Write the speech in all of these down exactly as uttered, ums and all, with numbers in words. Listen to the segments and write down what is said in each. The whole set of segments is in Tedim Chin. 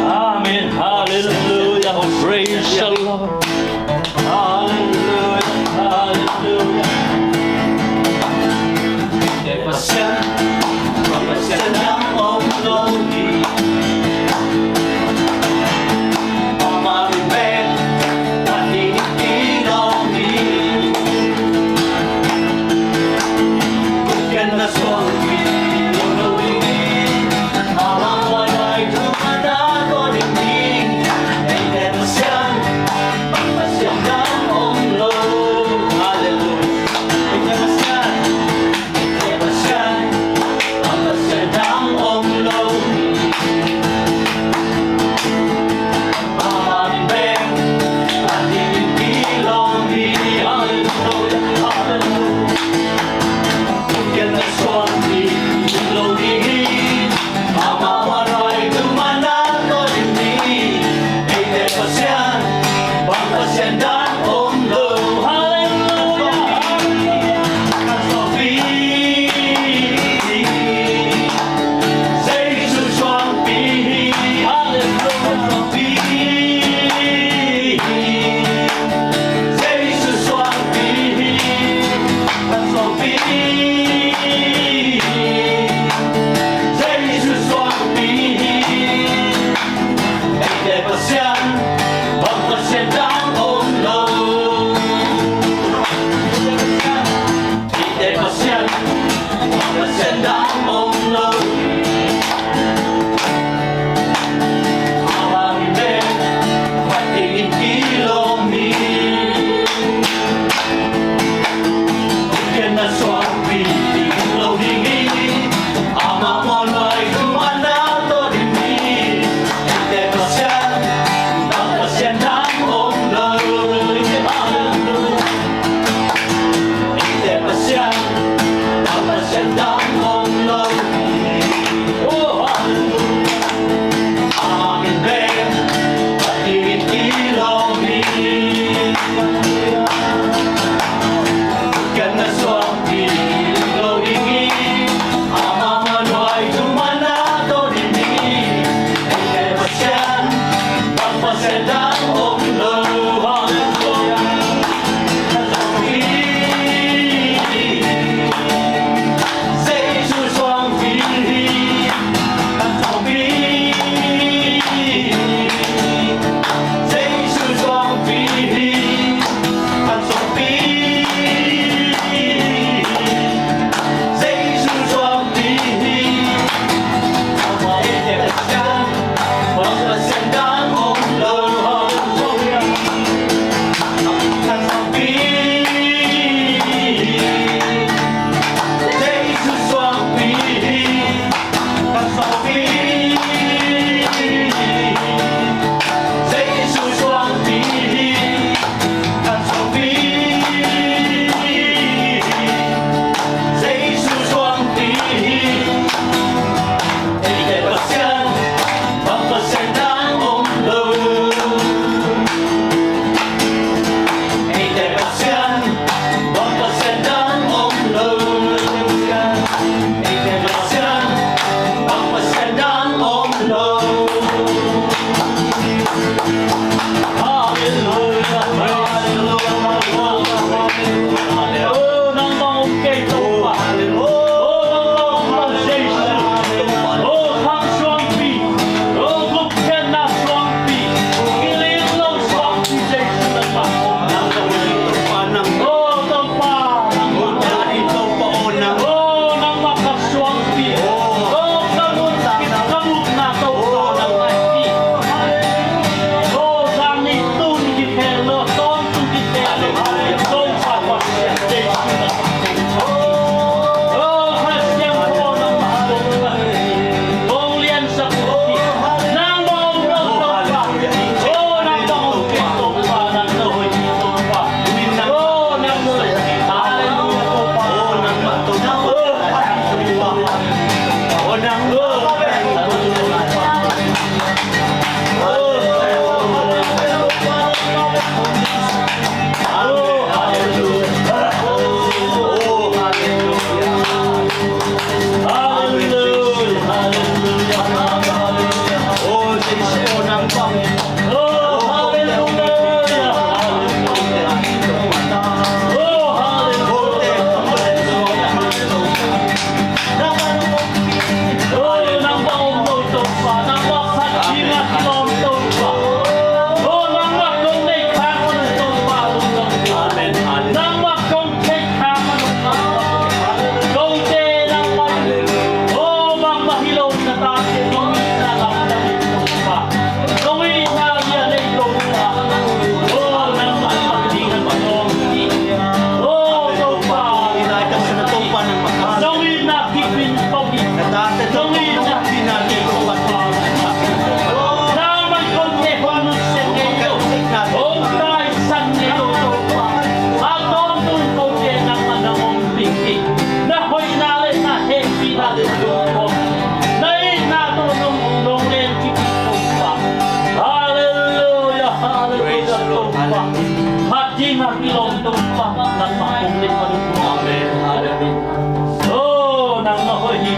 Amen. Hallelujah. Oh, praise the Lord. Hallelujah. Hallelujah.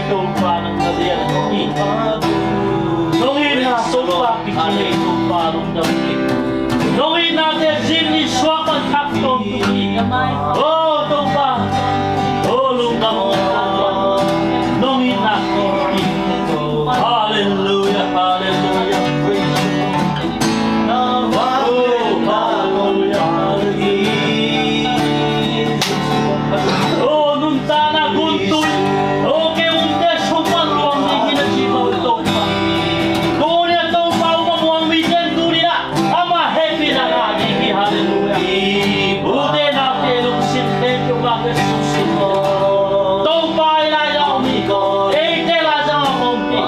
Topa nang na lian hi. Nong itna Topa kikilei Topa lungdam hi. Nong itnate zin i suak man thak Topa hi. O Topa, o lungdam Topa. Nong itna hi. Halleluia, halleluia. Praise you. O nuntakna gun tui, o kei umte sumpan luang ding hi na ci mah uh Topa. Tuni a Topa um a muang mite in tuni a amah hehpihna ngah ding hi. Halleluia. Ute naute lungsim khempeuh ngak le sungsim Topa i lai a om hi. Eite lai zang a om hi.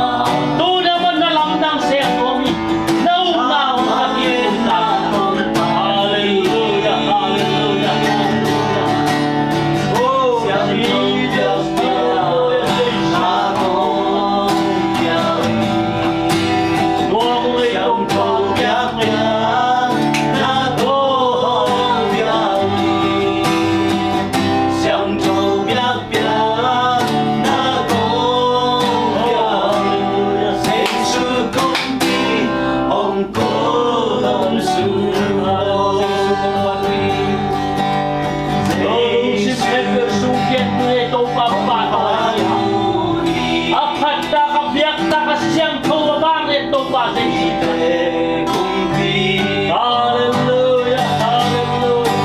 Tuni a man na lamdang sem nuam hi. Halleluia, halleluia. Oh, Jesus. Piang na kong piang, Jesu kong pi hong ko hong su. Jesu kong pi. Jesu kong pi. A phat tak, a biak tak, a siangtho a bang le Topa Jesu. Halleluia, halleluia.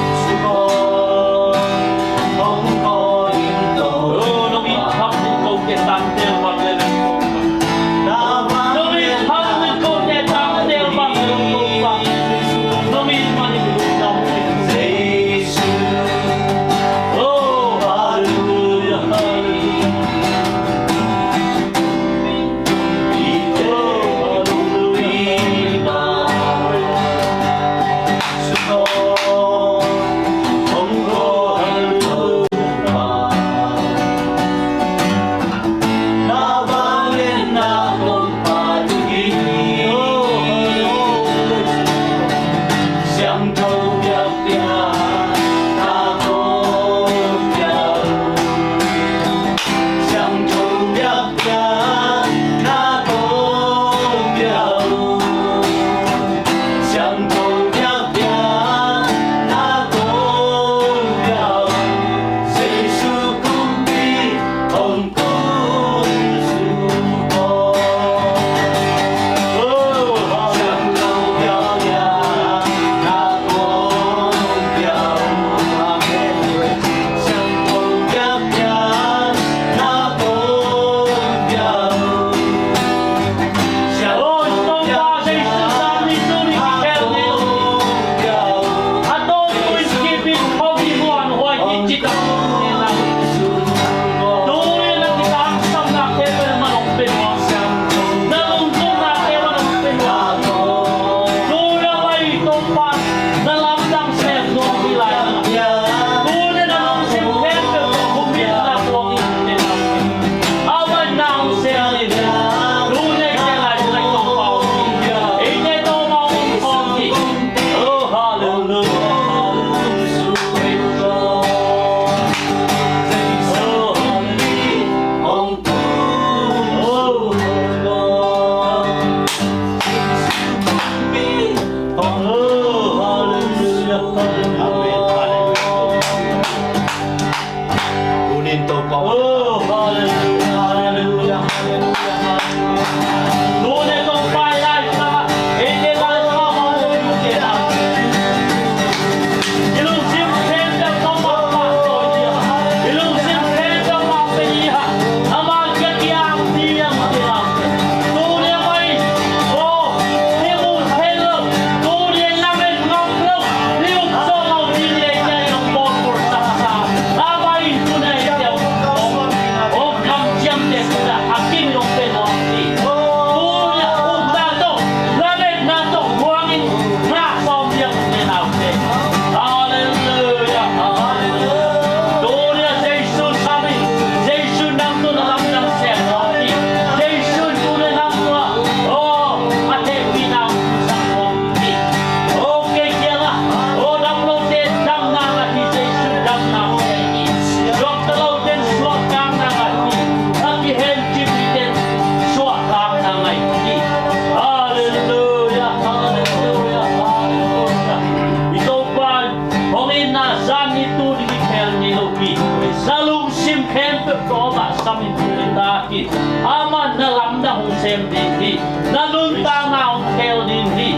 hi. Amah na lamdang hong sem ding hi. Na nuntakna hong khel ding hi.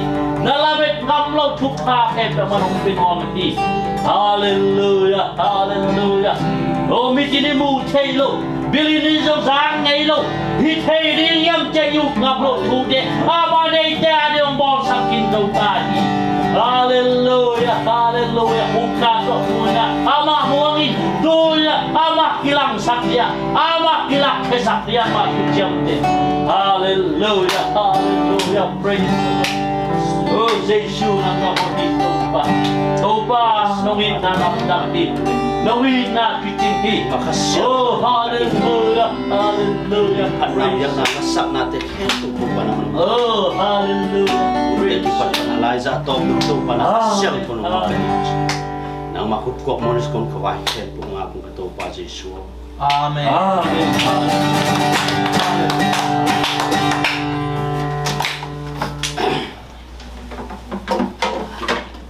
Na lamet ngam lo thupha khempeuh amah hong pia nuam hi. Halleluiah, halleluiah. O, mitin in mu thei lo, bil in zong zang ngei lo, hi thei ding hiam ci-a i up ngam lo thute amah in eite ading hong bawlsak khin zo ta hi. Halleluiah, halleluiah. Upna tawh tu-in ah amah muang in, tu-in ah amah kilangsak ding a, amah kilakkhiasak ding a, amah thu ciamteh. Halleluiah, halleluiah, praise the Lord. O Jesu, nang ka hon hi Topa. Topa, nong itna lamdang hi. Nong itna picing hi. O, halleluiah, halleluiah, praise. Phatna, biakna, lasaknate khempeuh Topa nang. O, halleluiah, praise. Topa nang, Elijah tawh Topa nang. Amen. Siangtho nong. Amen. Nangmah khut kuak mawh in kong kawai khempeuh ngak ung ka Topa Jesu. Amen. Amen.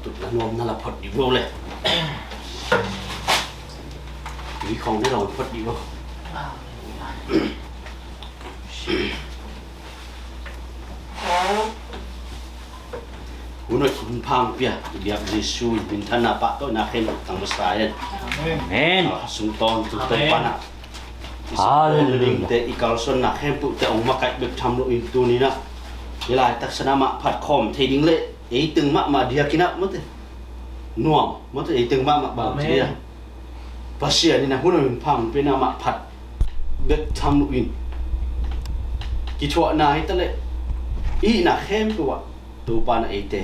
Tutna nuamna la phot dih lo le. Ui khong ne lo phot dih lo. Hun hoih hun pha hong pia i biak Jesu in minthanna pahtawina khempeuh tang masa hen. Amen. Amen. A sung tawntung Topa na. Halleluiah. I sung dingte, i kalsuanna khempeuhte hong makaih bek tham loin tuni-in ah, i laitak san ah mah phat khawm thei ding le ei teng mahmah diakin ah mate, nuam mate, ei teng mahmah bang ci a. Amen. Pasian in a hun hoih hun pha hong piakna mah phat bek tham loin, kithuahna hi ta leh i hihna khempeuh ah Topa na eite,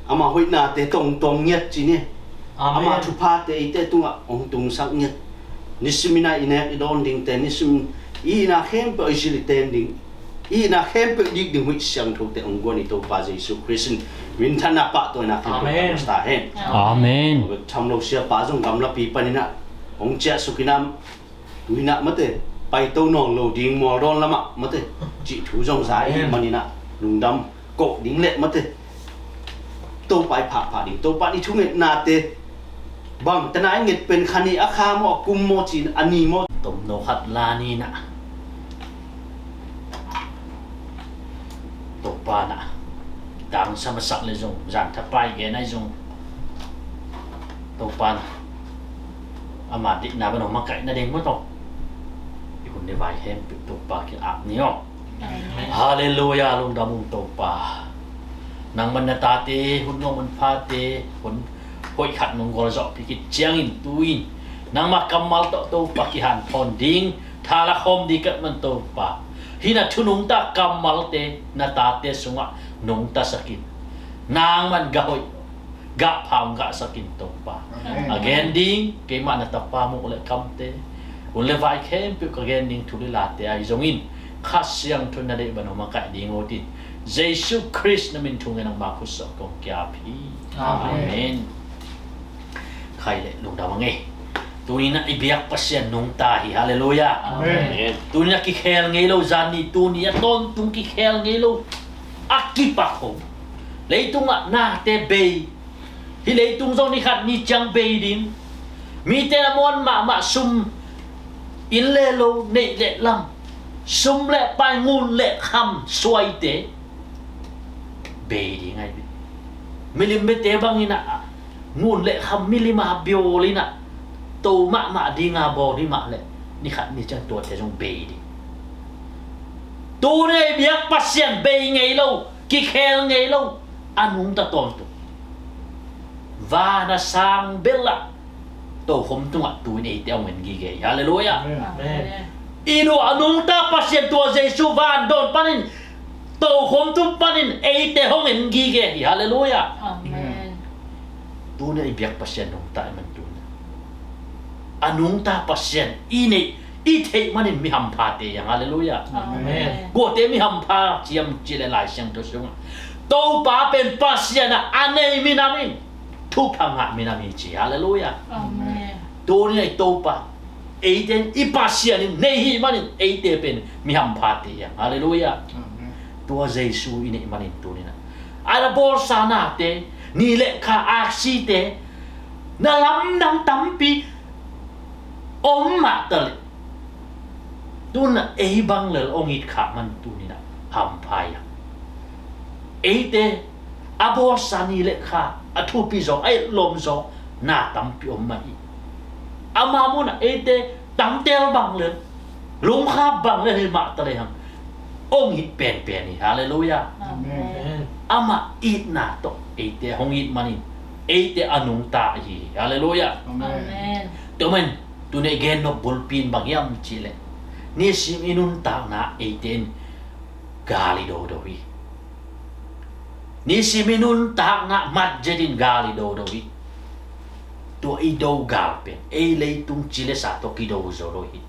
ama hoihnate tongtong ngiat ci ni. Amen. Ama thuphate eite tungah hong tungsak ngiat. Nisimin a i nek i dawn dingte, nisimin i hihna khempeuh i zil i ten ding, i hihna khempeuh i dik ding huih siangthote hong guan i Topa Jesu Khrist in minthanna pahtawina khempeuh. Amen. Tang masa hen. Amen. Bek tham lo, siapa zong gamlapi panin ah hong ciahsuk in ah, tu-in ah mate, paito nawn lo ding mual dawn lamah mate, cih thu zong za i hih manin ah lungdam koh ding le mate, Topa i phakphak ding, Topa i thungetnate bang tena i nget pen kha ni a kha maw, a kum maw, ci-in a ni maw, tomno khat la ni-in ah Topa na tangsa masak le zong, zan thapai gen ai zong, Topa na ama deihna ban hong makaih nading maw tawh, i hun le vai khempeuh Topa kiang ap ni aw. Amen. Halleluiah, lungdam ung Topa. Nangman na tate hun nuam hun phate hun hoih khat nong gualzawhpih khit ciangin tu-in nangmah kammal tawh Topa kihanthawn ding tha la khawm ding ka hih man Topa, hih na thu nungta kammalte na tate sungah nungtasak in. Nangman gah hoih gah pha hong gahsak in Topa. Amen. A gen ding keimah na tapa muk le kamte, hun le vai khempeuh ka gen ding thu le late ahi zongin Kha Siangtho in na deih ban hong makaih ding ut in, Jesu Khrist na min thu ngen nangma khut sungah kong ki-ap hi. Amen. Amen. Khai le lungdam a ngei. Tuni-in ah i biak Pasian nungta hi. Halleluiah. Amen. Amen. Tuni-in ah kikhel ngei lo, zan ni tuni a tawntung kikhel ngei lo, a kipak hong, leitungah nate bei, hih leitung zong ni khat ni ciang bei ding. Mite a muan mahmah sum, inn le lo, neih le lam, sum le pai, ngun le kham suaite bei ding ahi. Milim biate bangin ah ngun le kham milim a bawl in ah to mahmah dinga bawl hi mah leh ni khat ni ciang tuate zong bei ding. Tuni a i biak Pasian bei ngei lo, kikhel ngei lo, a nungta tawntung. Van a sang bel ah tokhom tungah tu-in eite hong en gige hi. Halleluiah. Amen. Amen. I duh a nungta Pasian tua Jesu van dawn panin tokhom tung panin eite hong en gige hi. Halleluiah. Amen. Tuni a i biak Pasian nungta i man tuni a nungta Pasian i neih i theih manin mi hamphate hi hang. Halleluiah. Amen. Kuate mi hampha ciam cih leh Lai Siangtho sungah Topa pen Pasian a a nei minam in thupha ngah minam hi ci. Halleluiah. Amen. Tuni a i Topa eite in i Pasian in nei hi manin eite pen mi hamphate hi hang. Halleluiah. Amen. Tua Jesu i neih manin tuni a a na bawlsa nate, ni le kha aksite, na lamdang tampi om mah ta leh Tun a ei bang lel hong it khak man tuni-in a hampha hi a. Eite a bawlsa ni le kha, a thupi zaw, a etlawm zaw na tampi om mah hi. Ama mun a eite tamtel bang lel, lungkhap bang lel hi mah ta lehang hong it penpen hi. Halleluiah. Amen. Amah itna tawh eite hong it manin eite a nungta hi. Halleluiah. Amen. Tua manin tuni a gen nop bulpi in bang hiam cihleh, nisim i nuntakna eite in gal i dodo hi. Nisim i nuntakna mat zetin gal i dodo hi. Tua i do gal pen ei leitung ci le sa tawh kido zo lo hi.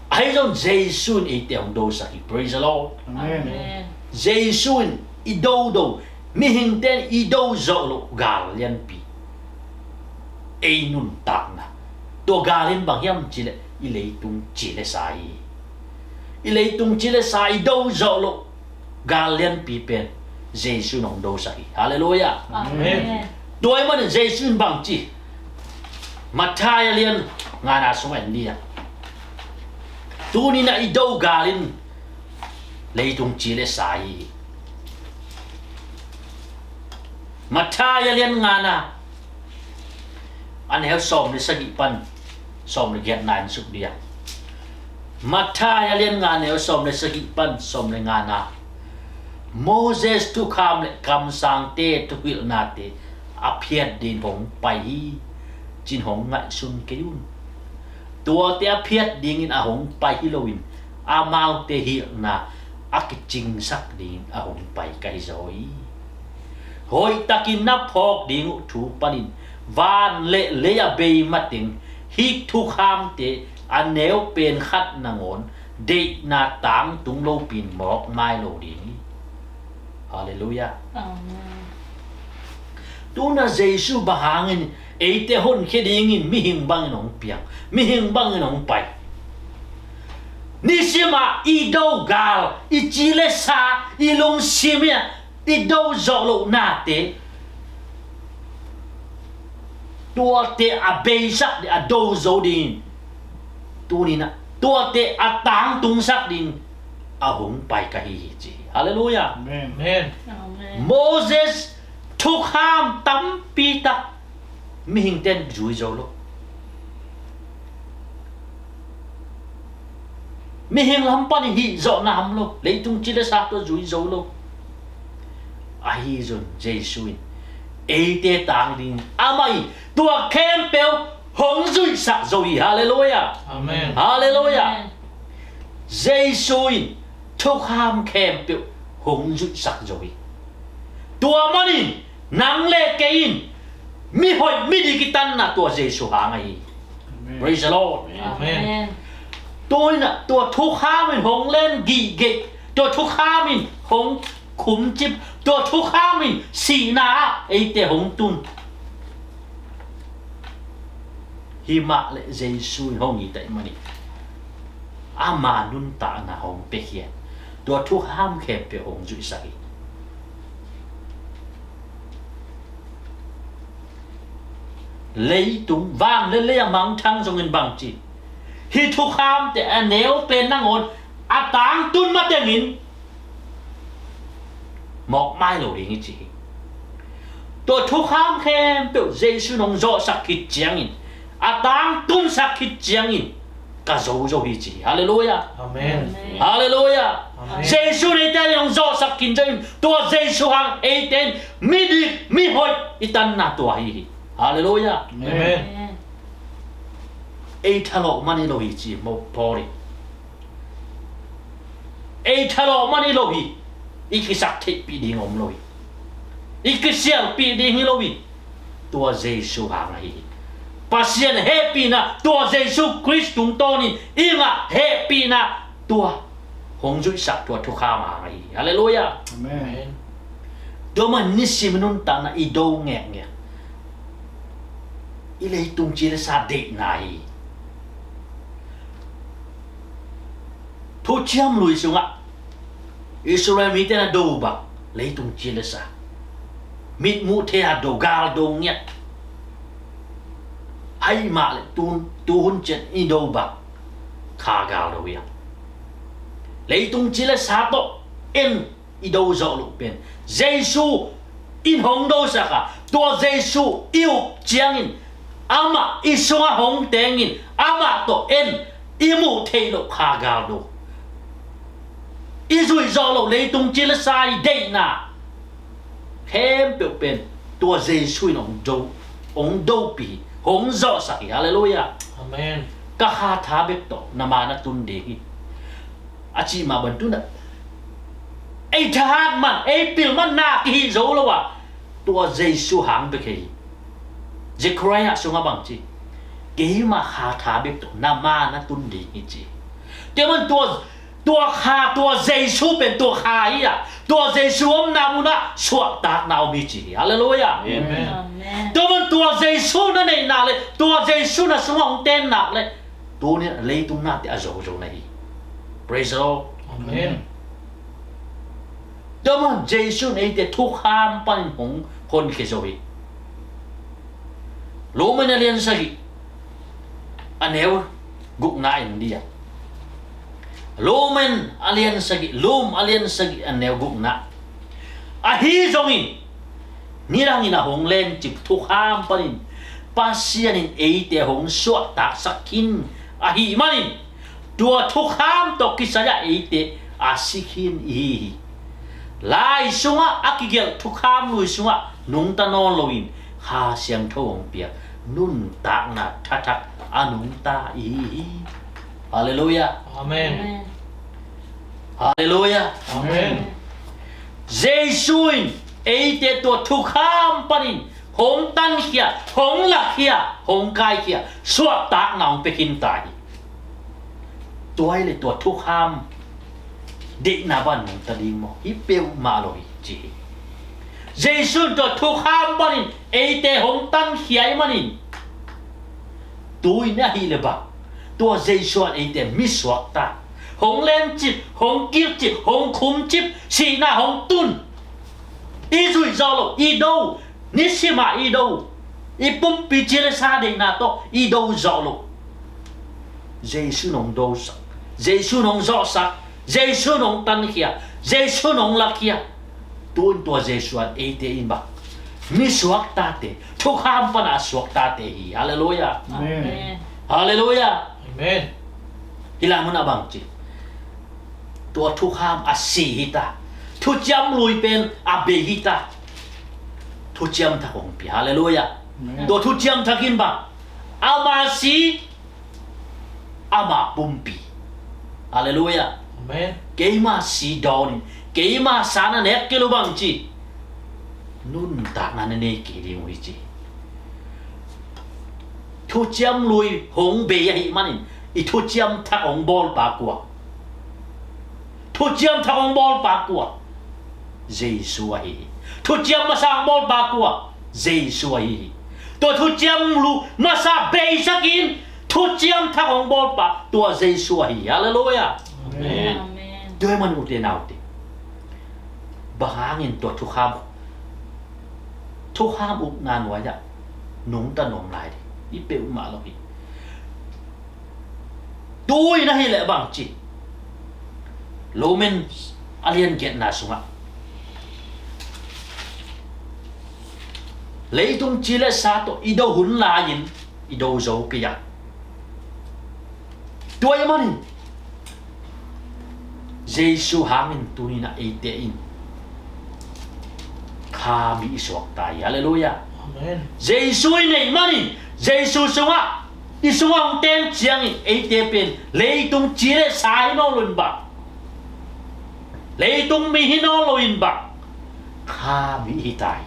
Ahi zong Jesu in eite hong dosak hi. Praise the Lord. Amen. Amen. Jesu in i dodo, mihingte in i do zawh loh gal lianpi, ei nuntakna. Tua gal in bang hiam cihleh i leitung ci le sa hi. I leitung ci le sa i do zawh loh gal lianpi pen Jesu in hong dosak hi. Halleluiah. Amen. Tua ahih manin Jesu in bang ci? Matthai a lian ngana sungah en dih a, tuni-in a i do gal in leitung ci le sa hi. Matthai a lian ngana, a neu sawm le sagih pan sawm le giatna en suk dih a. Matthai a lian nga, neu sawm le sagih pan sawm le ngana. Moses thukham le kamsangte thuhilhnate a phiat dingin hong pai hi, ci-in hong ngaihsun kei un. Tuate a phiat dingin a hong pai hi loin, amaute hilhna a kicingsak dingin a hong pai ka hi zaw hi. Hoihtakin na phawk ding uh thu panin van le lei a bei mateng hih thukhamte a neu pen khat nangawn deihna tangtung lopi-in mawk mai lo ding hi. Halleluiah. Amen. Tuna Jesu bang hangin eite honkhia dingin mihing bangin hong piang, mihing bangin hong pai? Nisim a i do gal, i ci le sa, i lungsim hi a i do zawh loh nate, tuate a beisak ding, a do zo dingin, tuni-in ah tuate a tangtungsak dingin a hong pai ka hi hi, ci hi. Halleluiah. Amen. Amen. Amen. Moses thukham tampi tak mihingte in zui zo lo. Mihing lam panin hih zawhna om lo, leitung ci le sa tawh zui zo lo. Ahi zong Jesu in eite tang dingin amah in tua khempeuh hong zuihsak zo hi. Halleluiah. Amen. Halleluiah. Amen. Jesu in thukham khempeuh hong zuihsak zo hi. Tua manin nang le kei in mihoih midik i tanna tua Jesu hang ahi hi. Amen. Praise the Lord. Amen. Amen. Tua in ah tua thukham in hong len gihgeih, tua thukham in hong khumcip, tua thukham in sihna ah eite hong tun. Himah le Jesu in hong it ahih manin ama nuntakna hong piakhia, tua thukham khempeuh hong zuihsak hi. Leitung, van le lei a mangthang zongin bangci, hih thukhamte a neu pen nangawn a tangtun matengin mawk mai lo ding hi, ci hi. Tua thukham khempeuh Jesu in hong zawhsak khit ciangin, a tangtunsak khit ciangin ka zo zo hi, ci hi. Halleluiah. Amen. Halleluiah. Amen. Jesu in eite in hong zawhsak khin ciangin tua Jesu hang eite in midik mihoih i tanna tua hi hi. Halleluiah. Amen. Amen. Ei thalawh man hi lo hi, ci hi maw Paul in. Ei thalawh man hi lo hi. I kisaktheihpih ding om lo hi. I kisialpih ding hi lo hi. Tua Jesu hang ahi hi. Pasian hehpihna, tua Jesu Khrist tungtawnin i ngah hehpihna, tua hong zuihsak tua thukham hang ahi hi. Halleluiah. Amen. Tua man nisim nuntakna i do ngekngek, i leitung ci le sa deihna hi. Thuciam Lui sungah Israel mite na do bang, leitung ci le sa, mitmuh thei a do, gal do ngiat. Ahih mah le tu, tuhun ciang i do bang, kha gal do hi a. Leitung ci le sa tawh en i do zawh loh pen Jesu in hong dosak a, tua Jesu i up ciangin amah i sungah hong tengin amah tawh en i muh theih loh kha gal do, i zuih zawh loh leitung ci le sa i deihna khempeuh pen tua Jesu in hong do, hong dopih hi, hong zawhsak hi. Halleluiah. Amen. Ka kha tha bek tawh na ma na tun ding hi, a cih mah bang tuna ei thahat man, ei pil man na kihih zo lo a, tua Jesu hang bek hi. Zechariah sungah bang ci? Keima kha tha bek tawh na ma na tun ding hi ci. Tua man tua, tua kha, tua Jesu pen tua kha hi a, tua Jesu omna munah suahtakna om hi ci hi. Halleluiah. Amen. Amen. Tua man tua Jesu na neihna le tua Jesu na sungah hong tennak le tuni leitung nate a zozo na hi. Praise the Lord. Amen. Tua man Jesu in eite thukham panin hong honkhia zo hi. Roman a lian sagih a neu gukna in dia. Roman a lian sagih, Rom a lian sagih a neu gukna. Ahi zongin nidangin a hong lencip thukham panin Pasian in eite hong suahtaksak khin ahih manin tua thukham tawh kisai-ah eite a si khin ihi hi. Lai sungah a kigelh thukham lui sungah nungta nawn loin Kha Siangtho hong piak nuntakna thathak a nungta ihi hi. Halleluiah. Amen. Halleluiah. Amen. Jesu in eite tua thukham panin hong tankhia, hong lakhia, hong kaikhia, suahtakna hong pia khin ta hi. Tua hi le tua thukham deihna bang nungta ding maw? Hi peuhmah lo hi ci hi. Jesu in tua thukham panin eite hong tankhia ahih manin tuni ahih le bang tua Jesu in eite mi suakta, hong lencip, hong kilhcip, hong khumcip, sihna hong tun, i zuih zawh loh, i do, nisimah i do, i pumpi ci le sa deihna tawh i do zawh loh. Jesu in hong dosak, Jesu in hong zawhsak, Jesu in hong tankhia, Jesu in hong lakhia. Tun tua Jesu in eite in bang mi suaktate, thukham pana a suaktate hi. Halleluiah. Amen. Halleluiah. Amen. Hi lai munah bang ci? Tua thukham a si hi ta, thuciam lui pen a bei hi ta, thuciam thak hong pia. Halleluiah. Amen. Tua thuciam thak in bang ama si, ama pumpi. Halleluiah. Amen. Keima si dawnin, keima sa na nek kei lo bang ci? Nuntakna na nei kei ding uh hi ci. Thuciam lui hong bei ahih manin i thuciam thak hong bawlpa kua? Thuciam thak hong bawlpa kua? Jesu ahi hi. Thuciam masa hong bawlpa kua? Jesu ahi hi. Tua thuciam lui masa beisakin thuciam thak hong bawlpa tua Jesu ahi hi. Halleluiah. Amen. Amen. Tua hi man ute naute, bang hangin tua thukham, thukham ukna nuai-ah nungta nuam lai ding? Hi peuhmah lo hi. Tuni in ahih leh bang ci? Roman a lian giatna sungah leitung ci le sa tawh i do hun lai-in i do zo kei a, tua ahih manin Jesu hangin tuni in ah eite in kha mi i suakta hi. Halleluiah. Amen. Jesu i neih manin Jesu sungah, i sungah hong teng ciangin eite pen leitung ci le sa hi nawn lo in bang, leitung mi hi nawn lo in bang, kha mi hi ta hi.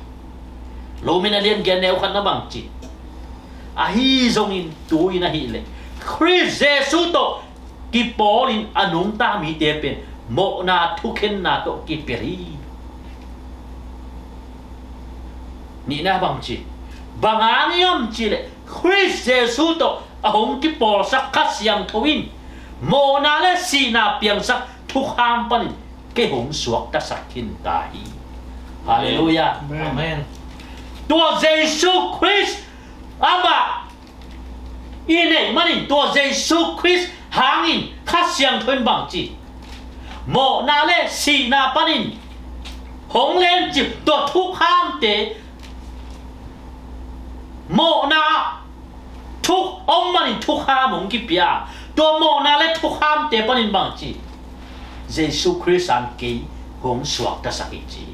Roman a lian giat neu khatna bang ci? Ahi zongin tuni in ahih leh Khrist Jesu tawh kipawlin a nungta mite pen mawhna thukhenna tawh kipelh hi. Nihna bang ci? Bang hang hiam cih leh Khrist Jesu tawh a hong kipawlsak Kha Siangtho in mawhna le sihna piangsak thukham panin kei hong suaktasak khin ta hi. Halleluiah. Amen. Tua Jesu Khrist amah i neih manin tua Jesu Khrist hangin Kha Siangtho in bang ci? Mawhna le sihna panin hong lencip tua thukhamte, mawhna thuk om manin thukham hong kipia. Tua mawhna le thukhamte panin bangci, Jesu Khrist in kei hong suaktasak hi ci.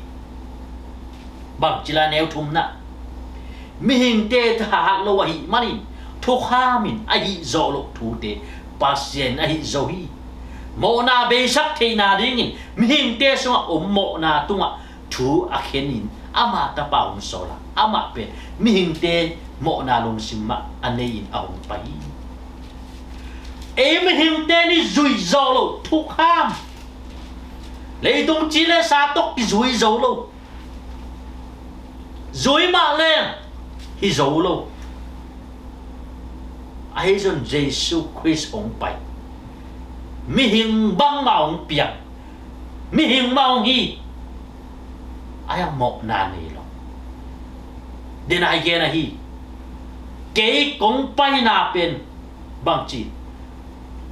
Bangci lai neu thumna, mihingte thahat lo ahih manin thukham in a hih zawh loh thute Pasian a hih zo hi. Mawhna beisak theihna dingin mihingte sungah om mawhna tungah thu a khenin ama tapa hong sawl a, amah pen mihingte mawhna lungsim mah a nei-in a hong pai hi. Ei mihingte ni zuih zawh lo thukham, leitung ci le sa tawh kizui zo lo, zui mah leng hi zo lo. Ahi zong Jesu Khrist hong pai, mihing bangmah hong piang, mihing mah hong hi. Ahi a mawhna nei lo. Den a i gen ahi, kei kong paina pen bangci,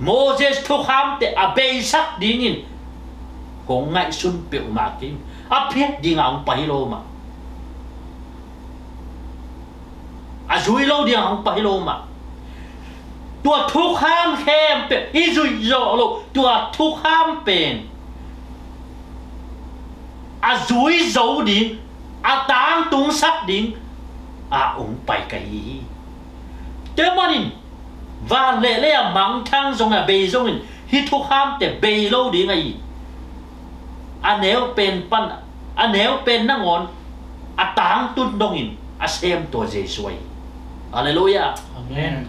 Moses thukhamte a beisak dingin hong ngaihsun peuhmah kei, a phiat dinga hong pai hi lo mah, a zui lo dinga hong pai hi lo mah. Tua thukham khempeuh i zuih zawh lo tua thukham pen a zui zo ding, a tangtungsak ding a hong pai ka hi hi. Tua manin van le lei a mangthang zong a bei zongin hih thukhamte bei lo ding ahi. A neu pen pan, a neu pen nangawn a tangtun dongin a sem tua Jesu ahi. Halleluiah. Amen.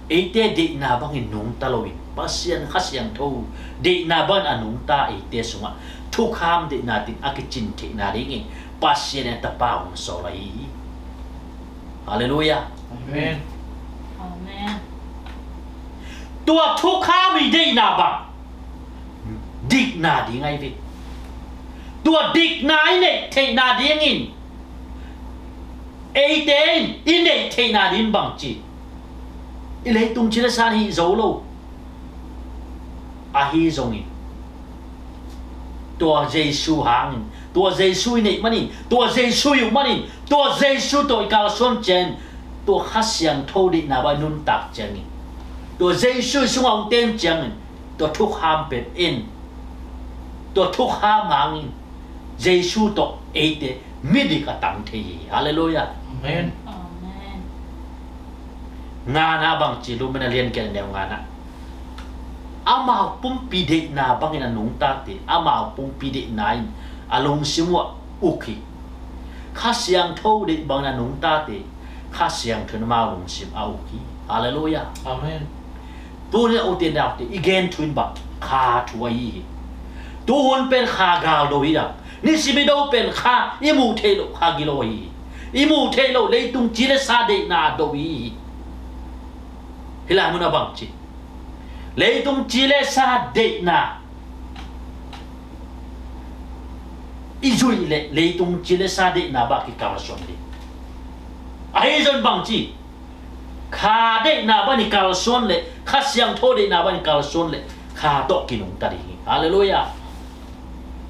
Eite deihna bangin nungta loin Pasian Kha Siangtho deihna bangin a nungta eite sungah thukham deihna teng a kicin theihna dingin Pasian in a tapa hong sawl ahi hi. Halleluiah. Amen. Amen. Tua thukham i deihna bang dikna ding ahi ve. Tua dikna i neih theihna dingin eite in i neih theihna ding bangci, i leitung ci le sa in hih zo lo. Ahi zongin tua Jesu hangin, tua Jesu i neih manin, tua Jesu i uh manin, tua Jesu tawh i kalsuan ciangin, tua Kha Siangtho deihna bang i nuntak ciangin, tua Jesu i sungah hong ten ciangin, tua thukham pen en, tua thukham hangin Jesu tawh eite midik a tang thei hi. Halleluiah. Amen. Amen. Ngana bangci, Rom a lian giat a neu ngana, amau pumpi deihna bangin a nungtate amau pumpi deihna in a lungsim uh a uk hi. Kha Siangtho deih bangin a nungtate Kha Siangtho in amau lungsim a uk hi. Halleluiah. Amen. Tuni a ute naute i gen thu in bang kha thu ahi hi. Tuhun pen kha galdo hi dang, nisim i do pen kha i muh theih loh kha gilo ahi hi. I muh theih loh leitung ci le sa deihna do hi hi. Hih lai mun a bangci, leitung ci le sa deihna i zuih leh leitung ci le sa deihna bang kikalsuan ding. Ahi zong bangci, kha deihna bang i kalsuan leh, Kha Siangtho deihna bang i kalsuan leh kha tawh kinungta ding hi. Halleluiah.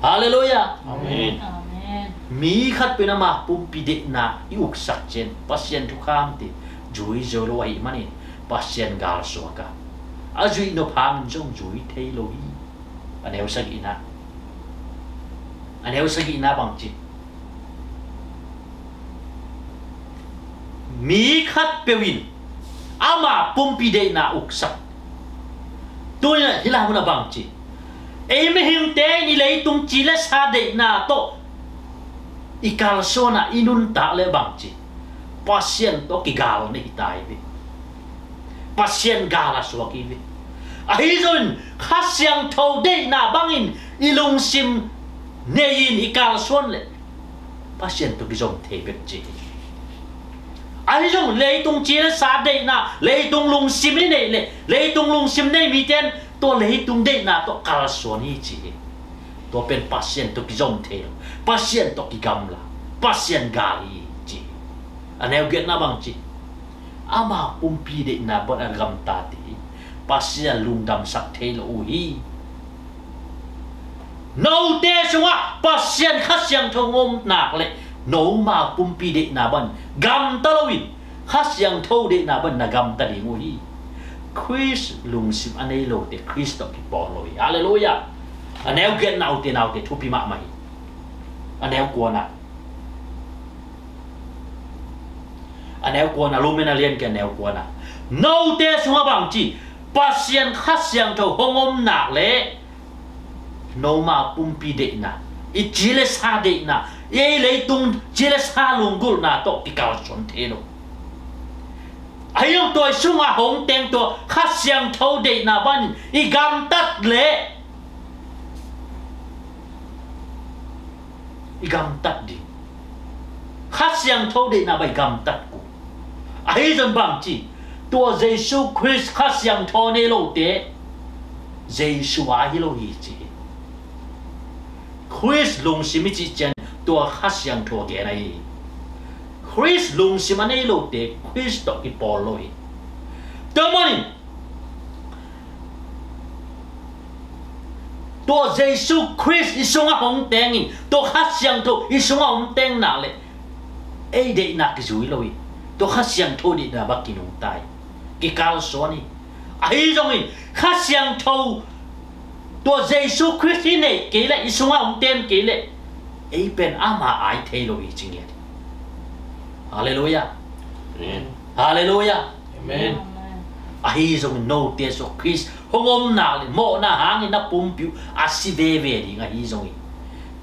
Halleluiah. Amen. Amen. Mi khat pen ama pumpi deihna i uksak ciang Pasian thukhamte zui zo lo ahih manin Pasian galsuak a, a zuih nop hangin zong zui thei lo hi. A neu sagihna, a neu sagihna bangci, mi khatpeuh in ama pumpi deihna uksak. Tuni-in hih lai mun a bangci, ei mihingte in i leitung ci le sa deihna tawh i kalsuan a i nuntak leh bangci, Pasian tawh kigal na hi ta hi ve. Pasian gal a suak hi ve. Ahi zongin Kha Siangtho deihna bangin i lungsim nei-in i kalsuan leh Pasian tawh kizom thei bek ci hi. Ahi zong leitung ci le sa deihna, leitung lungsim i neih leh leitung lungsim nei mite in tua leitung deihna tawh kalsuan hi ci hi. Tua pen Pasian tawh kizom thei lo, Pasian tawh kigamla, Pasian gal hi ci hi. A neu giatna bangci, ama pumpi deihna bang a gamtate Pasian lungdamsak thei lo uh hi. Note sungah Pasian Kha Siangtho hong om nak leh noma pumpi deihna bang gamta loin Kha Siangtho deihna bang na gamta ding uh hi. Khrist lungsim a nei lote Khrist tawh kipawl lo hi. Halleluiah. A neu giatna, ute naute, thupi mahmah hi. A neu kuana, a neu kuana, Rom a lian giat, a neu kuana, note sungah bangci, Pasian Kha Siangtho hong om nak leh noma pumpi deihna, i ci le sa deihna, i ei leitung ci le sa lunggulhna tawh kikalsuan thei lo. Ahi zong tua i sungah hong teng tua Kha Siangtho deihna bang i gamtat leh i gamtat ding. Kha Siangtho deihna bang i gamtat kul. Ahi zong bangci, tua Jesu Khrist Kha Siangtho nei lote Jesu a hi lo hi ci hi. Khrist lungsim i cih ciang tua Kha Siangtho a gen ahi hi. Khrist lungsim a nei lote Khrist tawh kipawl lo hi. Tua manin tua Jesu Khrist i sungah hong tengin, tua Kha Siangtho i sungah hong teng nak leh ei deihna kizui lo hi. Tua Kha Siangtho deihna bang kinungta hi, kikalsuan hi. Ahi zongin Kha Siangtho, tua Jesu Khrist i neih kei leh, i sungah hong ten kei leh ei pen ama a hi thei lo hi ci ngiat hi. Halleluiah. Amen. Halleluiah. Amen. Ahi zongin note sungah Khrist hong om nak leh mawhna hangin na pumpi uh a si veve ding ahi zongin,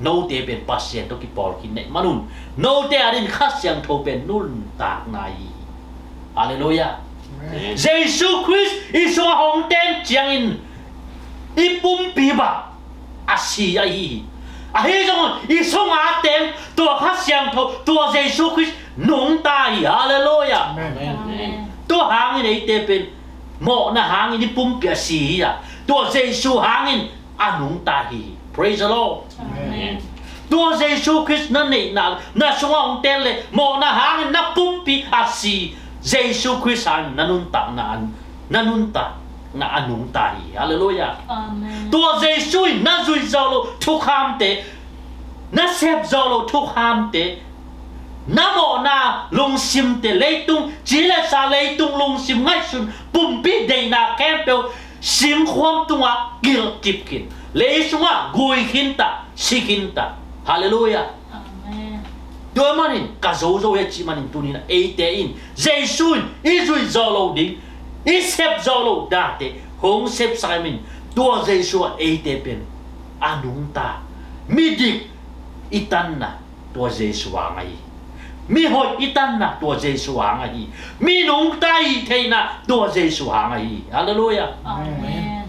note pen Pasian tawh kipawl khin na hih manun note adingin Kha Siangtho pen nuntakna hi. Halleluiah. Amen. Jesu Khrist i sungah hong ten ciangin i pumpi bang a si ahi hi. Ahi zongin i sungah a teng tua Kha Siangtho, tua Jesu Khrist nungta hi. Halleluiah. Amen. Amen. Tua hangin eite pen mawhna hangin i pumpi a si hi a, tua Jesu hangin a nungta hi. Praise the Lord. Amen. Tua Jesu Khrist na neihna, na sungah hong ten leh mawhna hangin na pumpi a si, Jesu Khrist hangin na nuntakna an, na nuntakna a nungta hi. Halleluiah. Amen. Tua Jesu in na zuih zawh loh thukhamte, na sep zawh loh thukhamte, na mawhna lungsimte, leitung ci le sa, leitung lungsim ngaihsun, pumpi deihna khempeuh singkhuam tungah kilhkip khin, lei sungah gui khinta, si khinta. Halleluiah. Amen. Tua manin ka zo zo hi a cih manin tuni-in eite in Jesu in i zuih zawh loh ding, i sep zawh loh dante hong sepsak ahih manin tua Jesu ah eite pen a nungta, midik i tanna tua Jesu hang ahi. Mihoih i tanna tua Jesu hang ahi. Mi nungta i theihna tua Jesu hang ahi. Halleluiah. Amen.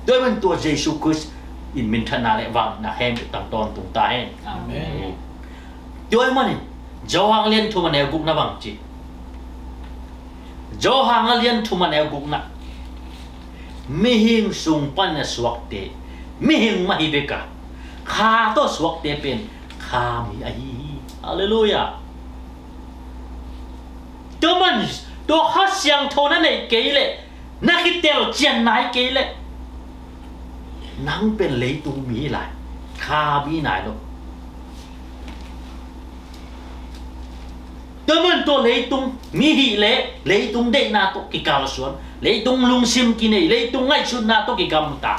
Tua ahih manin tua Jesu Khrist in minthanna le vangliatna khempeuh tang tawntung ta hen. Amen. Tua ahih manin Johan a lian thum a neu gukna bangci, Johan a lian thum a neu gukna, mihing sung panin a suakte mihing mah hi bek a, Kha tawh suakte pen Kha mi ahi hi. Halleluiah. Tua man, tua Kha Siangtho na neih kei leh, na kitel cian nai kei leh, nang pen leitung mi hi lai, Kha mi nai lo. Tua man tua leitung mi hih leh leitung deihna tawh kikalsuan, leitung lungsim kinei, leitung ngaihsutna tawh kigamta.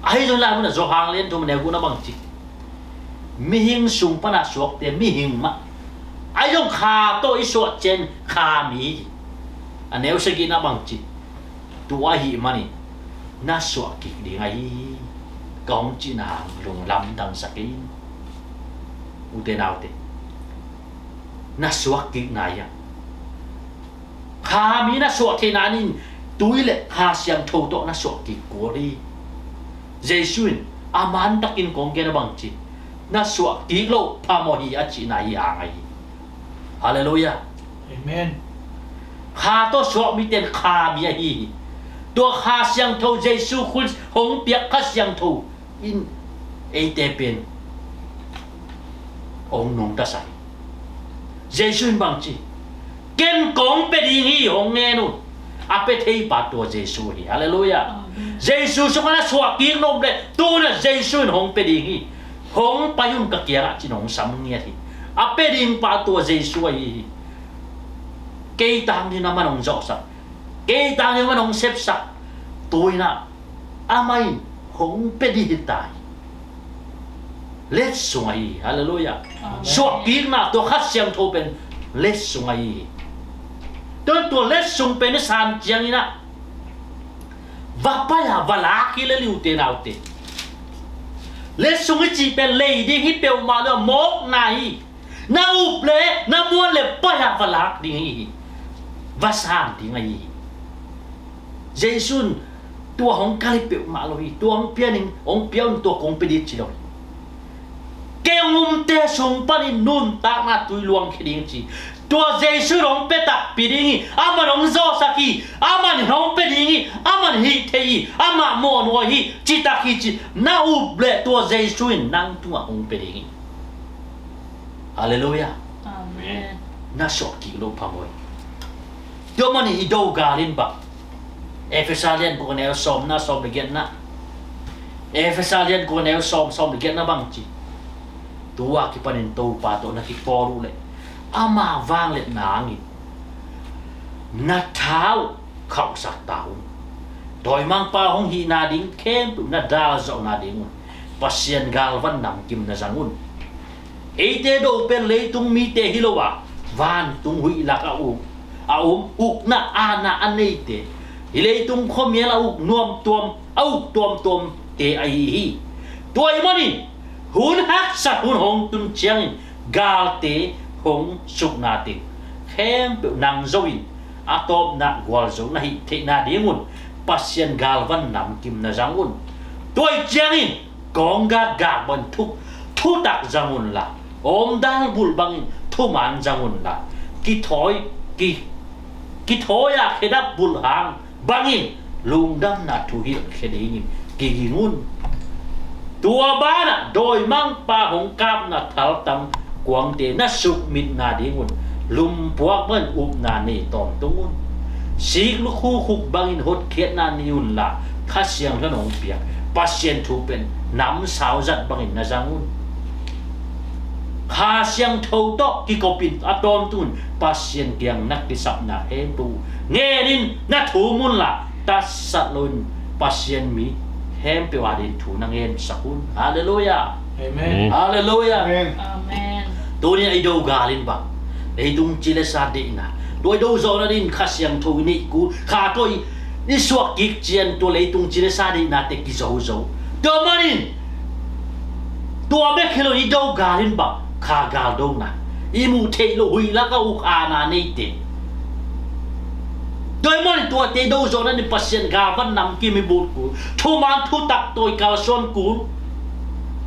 Ahi zong lai munah Johan a lian thum a neu gukna bangci, mihing sung pana suakte mihing mah. Ahi zong Kha tawh i suah ciang Kha mi hi. A neu sagihna bangci, tua ahih manin na suah kik ding ahi hi, ka hong cihna hang lunglamdangsak in. Ute naute, na suak kik nai a, Kha mi na suah theihna dingin tui le Kha Siangtho tawh na suah kik kul hi. Jesu in a mantakin kong gen a bangci, na suah kik loh phamawh hi a cihna hi hang ahi. Halleluiah. Amen. Kha tawh suak mite in Kha mi ahi hi. Tua Kha Siangtho, Jesu Khrist hong piak Kha Siangtho in eite pen hong nungta sak hi. Jesu in bangci, ken kong pia ding hi, hong ngen un. A pia theipa tua Jesu hi. Halleluiah. Jesu sungah na suahkik nop leh tu-in ah Jesu in hong pia ding hi. Hong pai un ka kiangah, ci-in hong sam ngiat hi. A pia ding pa tua Jesu ahi hi. Kei tang dingin amah in hong zawhsak, kei tang dingin amah in hong sepsak. Tu-in ah amah in hong pia ding hi ta hi. Letsong ahi hi. Halleluiah. Amen. Suahkikna tua Kha Siangtho pen letsong ahi hi. Tua, tua letsong pen i san ciangin ah va pai-a va lak hi leh, ute naute, letsong i cih pen lei ding hi peuhmah lo, mawkna hi. Na up leh na muan leh pai-a va lak ding ahi hi. Va san ding ahi hi. Jesu in tua hong kalh hi peuhmah lo hi. Tua hong pia ning, hong pia un, tua kong pia ding ci lo hi. Kei hong umte sung panin nuntakna tui luangkhia ding ci. Tua Jesu in hong pia takpi ding hi. Amah in hong zawhsak hi. Amah in hong pia ding hi. Amah in hih theih hi. Amah mawhnuai hi. Citak hi ci. Na up leh tua Jesu in nang tungah hong pia ding hi. Halleluiah. Amen. Na suahkik loh phamawh hi. Tua manin i do gal in bang, Efesa lian guk a neu sawmna, sawm leh giatna. Efesa lian guk a neu sawm, sawm leh giatna bang ci? Tua kipanin Topa tawh na kipawl uh leh ama vangliatna hangin na tha uh khauhsak ta un. Dawimangpa hong hihna ding khempeuh na dalzawh nadingun Pasian galvan namkim na zang un. Eite do pen leitung mite hi lo a, vantung huih lak a uk, a om, ukna aana a neite, hih leitung khuamial a uk nuamtuam, a uk tuamtuamte ahi hi. Tua ahih manin hun haksat hun hong tun ciangin galte hong sukna teng khempeuh nang zo in a tawpna gualzo na hih theih nadingun Pasian galvan namkim na zang un. Tua ahih ciangin kawnggak gak bangin thu, thutak zang unla, awmdal bulh bangin thuman zang unla, kithawi, ki, kithawi-a khedap bulh hang bangin lungdamna thu hilhkhia dingin kiging un. Tua banah dawimangpa hong kapna thaltang kuangte na sukmit nadingun lumpuak bangin upna nei tawntung un. Sik lukhu khuk bangin hotkhiatna nei unla, Kha Siangtho in hong piak Pasian thu pen namsau zat bangin na zang un. Kha Siangtho tawh kikopin a tawntungin Pasian kiang na kisapna khempeuh ngenin na thum unla, tatsat loin Pasian mi khempeuh adingin thu na ngensak un. Halleluiah. Amen. Halleluiah. Amen. Amen. Tuni-a i do gal in bang, leitung cilesa deihna, tua i do zawh nadingin Kha Siangtho i neih kul, kha tawh i, i suahkik ciang tua leitung cilesa deihnate kizozo. Tua manin tua bek hi lo, i do gal in bang, kha galdona, i muh theih loh huih lak a uk aana neite. Tua ahih manin tuate i do zawh nadingin Pasian galvan namkim i bawlkul, thuman thutak tawh i kalsuan kul,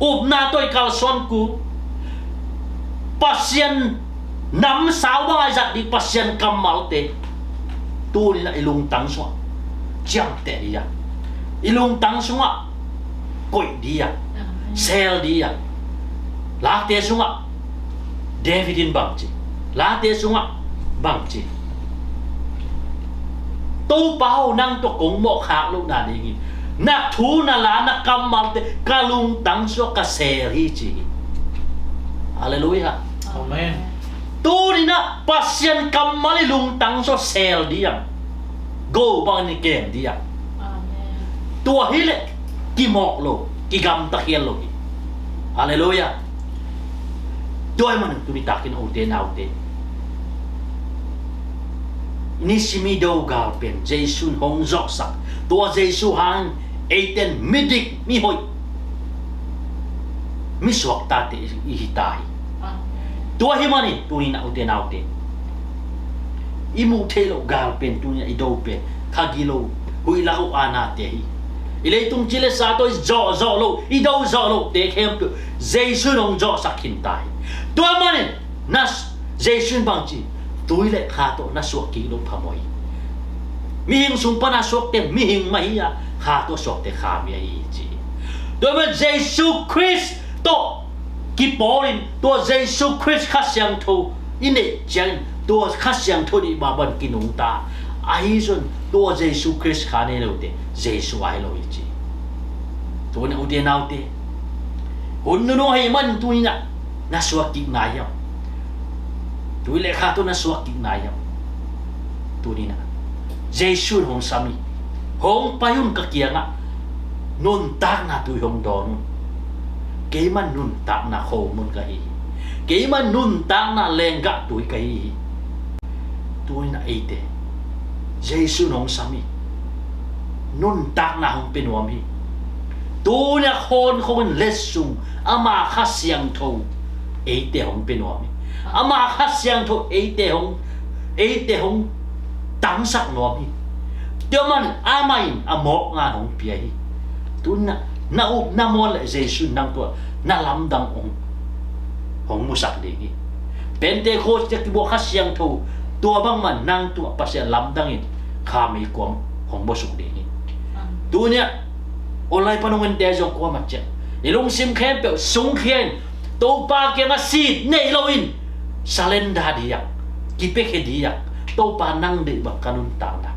upna tawh i kalsuan kul, Pasian namsau bang a i zat ding Pasian kammalte tuni-in ah i lungtang sungah ciamteh ding a, i lungtang sungah koih ding a, amen, seel ding a. Late sungah David in bang ci? Late sungah bang ci? Topa aw, nang tawh kong mawhkhak loh nadingin na thu, na la, na kammalte ka lungtang sungah ka seel hi, ci hi. Halleluiah. Amen. Tuni-in ah Pasian kammal i lungtang sungah seel ding a, go bangin i kem ding a. Amen. Tua hileh kimawk lo, kigamta khial lo hi. Halleluiah. Tua ahih manin tuni takin, ute naute, nisim i do gal pen Jesu in hong zawhsak, tua Jesu hangin eite'n midik, mihoih, misuaktate i hi ta hi. Amen. Tua ahih manin tuni-in ah, ute naute, i muh theih loh gal pen tuni-in ah i do pen kha gilo, huih lak a uk aanate hi. I leitung cilesa tawh i zawh zawh loh, i do zawh lohte khempeuh Jesu in hong zawhsak khin ta hi. Tua ahih manin na, Jesu in bang ci? Tui leh kha tawh na suahkik loh phamawh hi. Mihing sung pana suakte mihing mah hi a, kha tawh suakte kha mah ahi hi, ci hi. Tua ahih manin Jesu Khrist tawh kipawlin, tua Jesu Khrist Kha Siangtho i neih ciangin tua Kha Siangtho in i bang bangin kinungta a, Ahi zong tua Jesu Khrist kha nei lote Jesu ahi lo hi ci. Tuni-in ute naute, hun nunung ahih man tuni-in ah na suak kik nai hiam? Tui le kha tawh na suak kik nai hiam? Tuni-in ah Jesu in hong sam hi. Hong pai un ka kiangah, nuntakna tui hong dawn un. Keimah nuntakna khomun ka hi hi. Keimah nuntakna lenggah tui ka hi hi. Tuni-in ah eite Jesu in hong sam hi. Nuntakna hong pia nuam hi. Tuni-in ah khawnkhong in letsong ama Kha Siangtho eite hong pia nuam hi. Ama Kha Siangtho eite hong, eite hong tangsak nuam hi. Tua man amah in a mawkna hong pia hi. Tuni-in ah na upna muan leh Jesu in nang tungah na lamdang hong, hong musak ding hi. Pentecost a kibuak Kha Siangtho tua bangmah nang tungah Pasian lamdang in kha meikuang hong buasuk ding hi. Tuni-in ah online pan hong ente zong kuamah ciah i lungsim khempeuh sungkhia in, Topa kiangah sit nei loin surrender ding a, kipiakhia ding a, Topa nang deih bang ka nuntakna,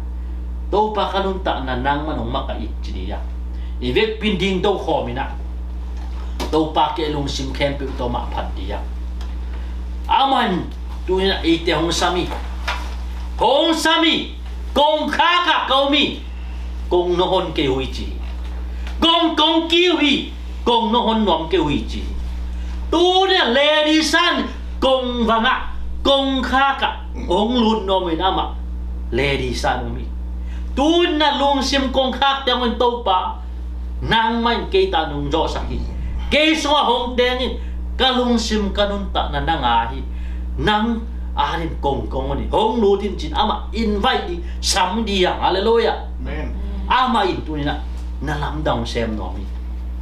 Topa ka nuntakna nangman hong makaih ci ding a, i vekpi in dingto khawm in ah Topa kiang i lungsim khempeuh tawh mah phat ding a. Amah in tuni-in ah eite hong sam hi. Hong sam hi. Kongkhak ah ka om hi. Kong nahon kei uh hi ci hi. Kong, kong kiu hi. Kong nahon nuam kei uh hi ci hi. Tuni-in ah Laodicea in kong vangah, kongkhak ah hong lut nuam in amah Laodicea in om hi. Tuni-in ah lungsim kongkhak teng in Topa, nangmah in kei tungah nong zawhsak hi. Kei sungah hong teng in, ka lungsim ka nuntakna nang a hi. Nang adingin kong, kong hon hi. Hong lut in ci-in amah invite ding, sam ding a. Halleluiah. Amen. Amah in tuni-in ah na lamdang sem nuam hi.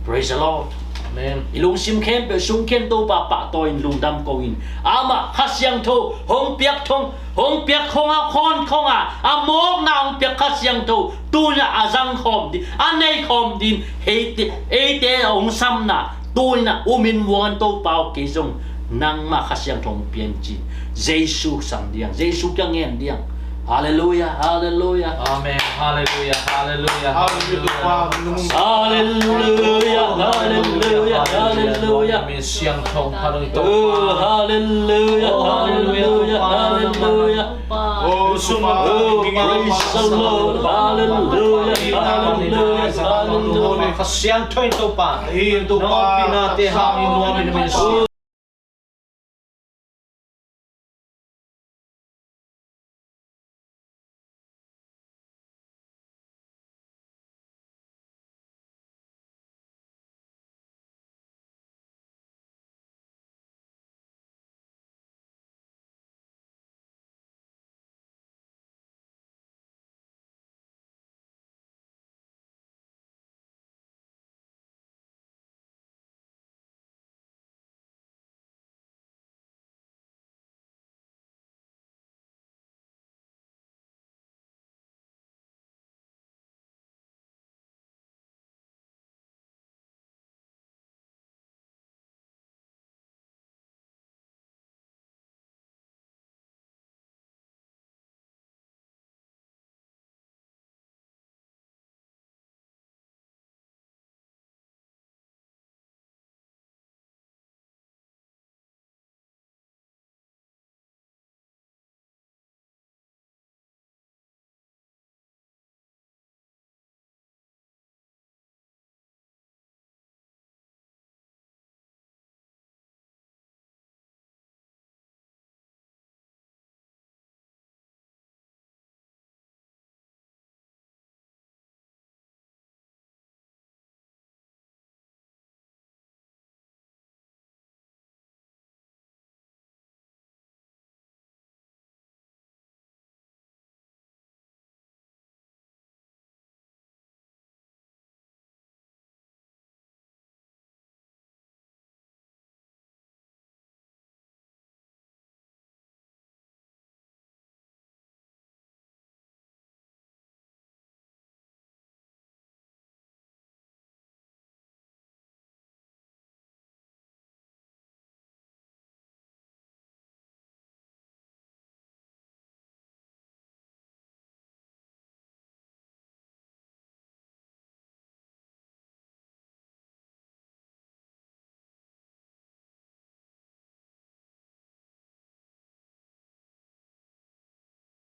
Praise the Lord. Amen. I lungsim khempeuh sungkhia in Topa pahtawi in lungdam ko in. Amah Kha Siangtho hong piak thong, hong piak khong a, khon khong a, a mawkna hong piak Kha Siangtho tuni-in ah a zang khawm ding, a nei khawm ding, eite, eite hong samna tuni-in ah um in, muang in Topa aw, kei zong nangmah Kha Siangtho hong pia in ci-in Jesu sang ding a, Jesu kiang ngen ding a. Halleluiah, halleluiah. Amen. Halleluiah, halleluiah, halleluiah. Halleluiah, halleluiah, halleluiah. Siangtho Kha Siangtho Topa. Oh, halleluiah, halleluiah, halleluiah. Oh, Topa. Oh, praise the Lord. Halleluiah, halleluiah, halleluiah. Kha Siangtho in Topa. Topa. Nong pinate hangin nuam in min